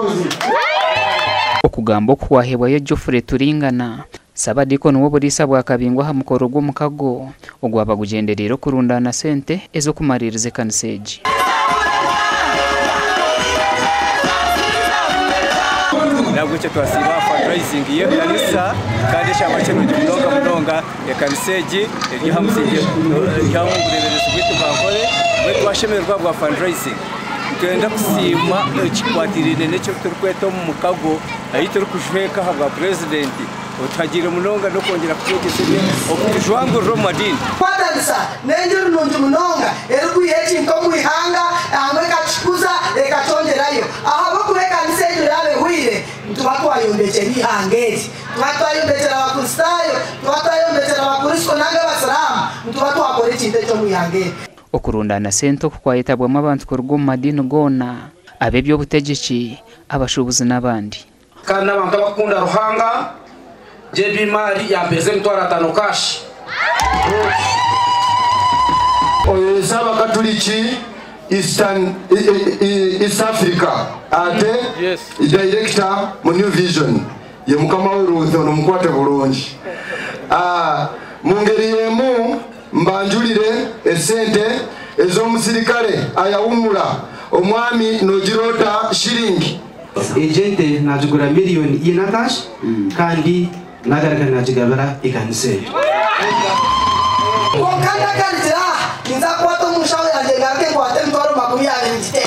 Mushozi. Okugamba oku kwahebwayo Geoffrey Turingana, Ssabadiikoni w'oburiisa bwa Kabingo aha mukoro gw'omukago ogwaba gugyendereire okurundaana sente ez'okumariiriza ekanisa egi. Nahabwekyo twasiima aha fundraising y'ekanisa kandi ekyaba kirungi munonga munonga ekanisa egi eri aha musingye eri omu bureeberezi bwaitu bwa Ankole mbwenu twashemererwa ahabwa fundraising. Nitwenda kusiima ekikwatiraine n'eki turikweta omu mukago ahu turikujweka ahabwa purezidenti otuhagiire munonga n'okwongyera kutwegyesa ebye okutujwangurira omu madiini. Kukwatanisa n'engiri nungi munonga erikwiha ekintu omu ihanga hamwe ekakikuza ekakyongyerayo. Ahabw'okuba ekanisa egyo yaaba ehweire, nituba twayombekyera eihanga eri, tuba twayombekyera Abakristaayo, tuba twayombekyera Abakristo nanga Abasiraamu, nituba twakora ekintu ekyo omu ihanga eri. Okurundaana sente oku kwayetabwamu abantu kuruga omu madiini goona, ab'eby'obutegyeki, abashuubuzi n'abandi. Kandi n'abantu abakukunda Ruhanga, JB Mali yampereza emitwaro atano cash. Oyo ye Ssaabakatuliki Eastern East Africa ate Director mu New Vision ye mukama we Ruth ono mukwate bulungi. Mu ngeri y'emu mbanjulire esente ez'omusirikale ayawummula Omwami Nogira Ota Shilling. Egyo ente naagigura miriyoni ina cash kandi naagaruka naagigabira ekanisa eyo. Kwonka ndagarukira aha, ninza kukwata omu nshaho yangye ngaruke nkwate emitwaro 20 ngite.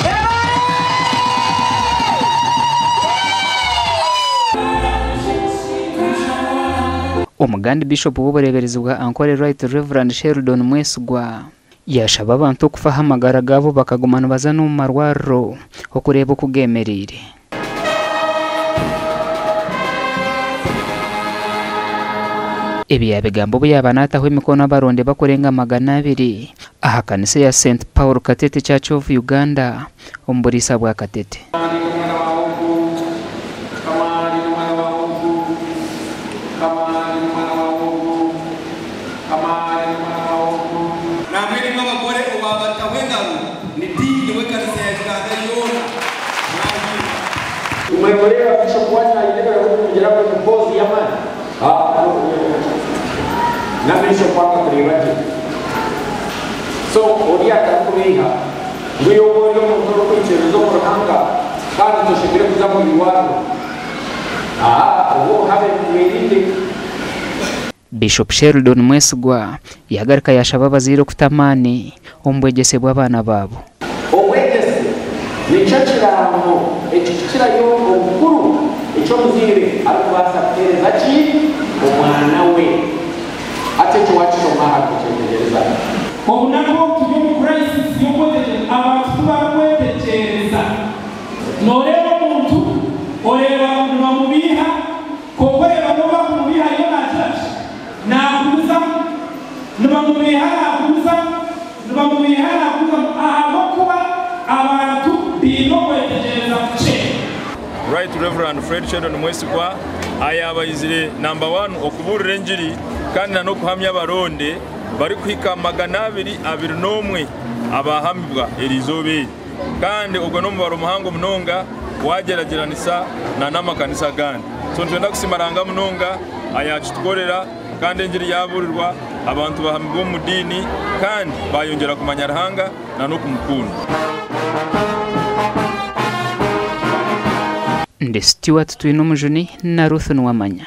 Omugandi Bishopu w'obureeberezi bwa Ankole Right Rev. Sheldon Mwesigwa yaashaba abantu okufa aha magara gaabo bakaguma nibaza n'omu marwariro okureeba oku geemereire. Ebi yaabigamba obu yaaba naataho emikono abaronde bakurenga 200 aha kanisa ya St Paul Katete Church of Uganda omu buriisa bwa Katete. Nambwenu imwe abagore owabataho engaro ni Diini w'ekanisa ya Uganda yoona mwahiirwa. Imwe mureeba Bishop wanyu aine ebirahuri nimugira ngu ni mboozi y'amaani? Haa n'amaisho kwanga kureeba gye. So oriya atarikubeiha ngu iwe ori omuntu orikwikiririza omu Ruhanga kandi toshemereire kuza mu irwariro. Haa obwo obuhabe mwerinde. Bishop Sheldon Mwesigwa yagaruka yashaba abazaire okuta amaani omu bwegyese bw'abaana baabo. Obwegyese nikyo kirango ekirikukirayo obukuru eki omuzaire arikubaasa kuheereza ki omwana we. Hati ekyo waakishoma aha kukyetegyereza. Obunaku obu turi omu crisis y'okwetegyereza, abantu tibarikwetegyereza. Nooreeba omuntu oreeba ngu nibamubiiha Kwonka oreeba n'obu barikumubiiha ariyo naagira ki? Naagumizamu. Nibamubiiha naagumizamu, nibamubiiha naagumizamu ahabw'okuba abantu baine okwetegyereza kukye. Right Rev. Fred Sheldon Mwesigwa ayaaba aizire namba wani okubuurira engiri kandi na n'okuhamya abaronde barikuhika 221 abaahamibwa eriizooba eri kandi ogwo n'omubaro muhango munonga wagyeragyeranisa na n'amakanisa agandi. So nitwenda kusiima Ruhanga munonga ayakitukorera kandi engiri yabuurirwa abantu bahamibwa omu diini kandi bayongyera kumanya Ruhanga na n'okumukunda. Ndi Stuart Twinomujuni na Ruth Nuwamanya.